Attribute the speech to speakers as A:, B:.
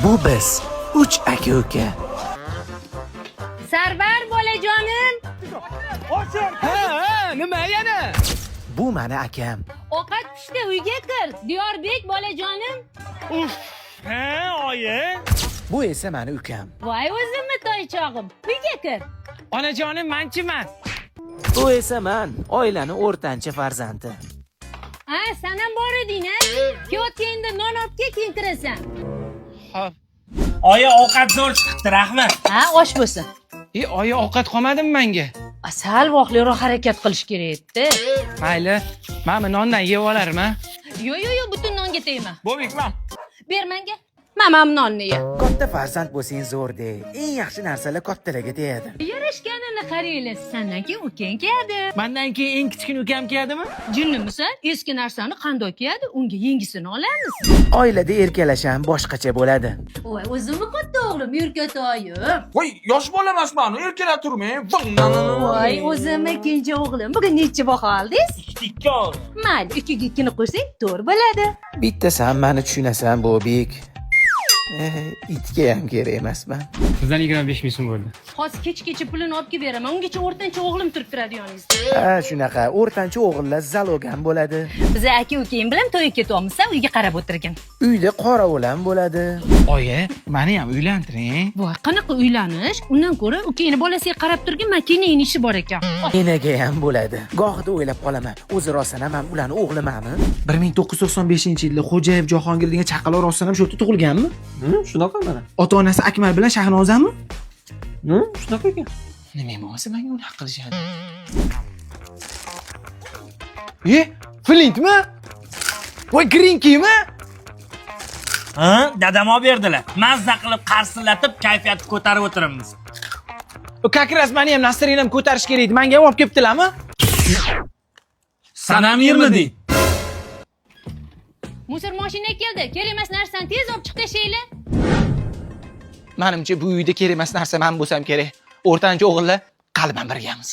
A: Bu biz, uch aka-uka.
B: Sarvar bolajonim,
C: Ha, nima yana?
A: Bu mani akam.
B: Ovqat pishdi, uyga kir. Diyorbek bolajonim.
C: Ha, oyi.
A: Bu esa mani ukam.
B: Voy o'zimmi toychog'im, uyga kir.
C: Onajonim, manchiman.
A: Bu esa man, oilani o'rtancha farzandi.
B: Ha, san ham bor eding a? Kelayotganda non olib kel, keyin kirasan.
C: Xo'p.
D: Oyi, ovqat zo'r chiqibdi, rahmat.
B: Ha, osh bo'lsin.
C: E, oyi, ovqat qolmadimi menga?
B: Sal vaqtliroq harakat qilish kerak edi.
C: Mayli, mana nondan yeb olarman.
B: Yo'q, yo'q, yo'q, butun nonga tegma.
C: Bo'bikman.
B: Ber menga. Mamam nonni ye.
A: Katta farzand bo'lsang zo'r-de. Eng yaxshi narsalar kattalarga tegadi.
B: Yarashganini qaranglar, sandan keyin ukang keladi.
C: Mandan keyin eng kichkina ukam keladimi?
B: Jinnimisan? Eski narsani qanday kiyadi? Unga yangisini olamiz.
A: Oilada erkalash ham boshqacha bo'ladi.
B: Voy, o'zimni katta o'g'lim, erkatoyim.
E: Voy, yosh bola emasman, erkalab turmang.
B: Voy, o'zimni kenja o'g'lim. Bugun necha baho oldingiz?
D: 2 oldim.
B: Mayli, ikkiga ikkini qo'shsang, to'rt bo'ladi.
A: Bitta san mani tushunasan, Bobik. Itga ham kerak emasman.
F: Sizdan 25 ming so'm bo'ldi.
B: Hozir kechgacha pulini olib kelib beraman. Ungacha o'rtancha o'g'lim turib turadi yoningizda.
A: Ha, shunaqa o'rtancha o'g'illar zalog ham bo'ladi.
B: Biz aka ukang bilan to'yga ketyapmiz, san uyga qarab o'tirgin.
A: Uyda qorovul ham bo'ladi.
C: Oyi, mani ham uylantiring.
B: Voy, qanaqa uylanish? Undan ko'ra ukangni bolasiga qarab turgin, makinangni ishi bor ekan.
A: Enaga ham bo'ladi. Gohida o'ylab qolaman, o'zi rostdan ham ularni o'g'limanmi?
C: 1995-yilda Xo'jayev Jahongir degan chaqaloq rostdan ham shu yerda tug'ilganmi?
E: Shunaqa mana.
C: Ota-onasi Akmal bilan Shahnozami?
E: Shunaqa ekan.
C: Nima bo'lsa menga unaqa qilishadi? E, Flintmi? Voy, Greenkeymi?
D: Ha, dadam olib berdilar. Mazza qilib qarsillatib, kayfiyatni ko'tarib o'tiribmiz.
C: Как раз mani ham настроение m ko'tarish kerak edi. Menga ham olib kelibdilarmi?
D: San ham yermiding?
B: Musor mashina keldi. Kerak emas narsani tez olib chiq tashlanglar.
C: Menimcha bu uyda kerak emas narsa men bo'lsam kerak. O'rtancha o'g'illar qalban birgamiz.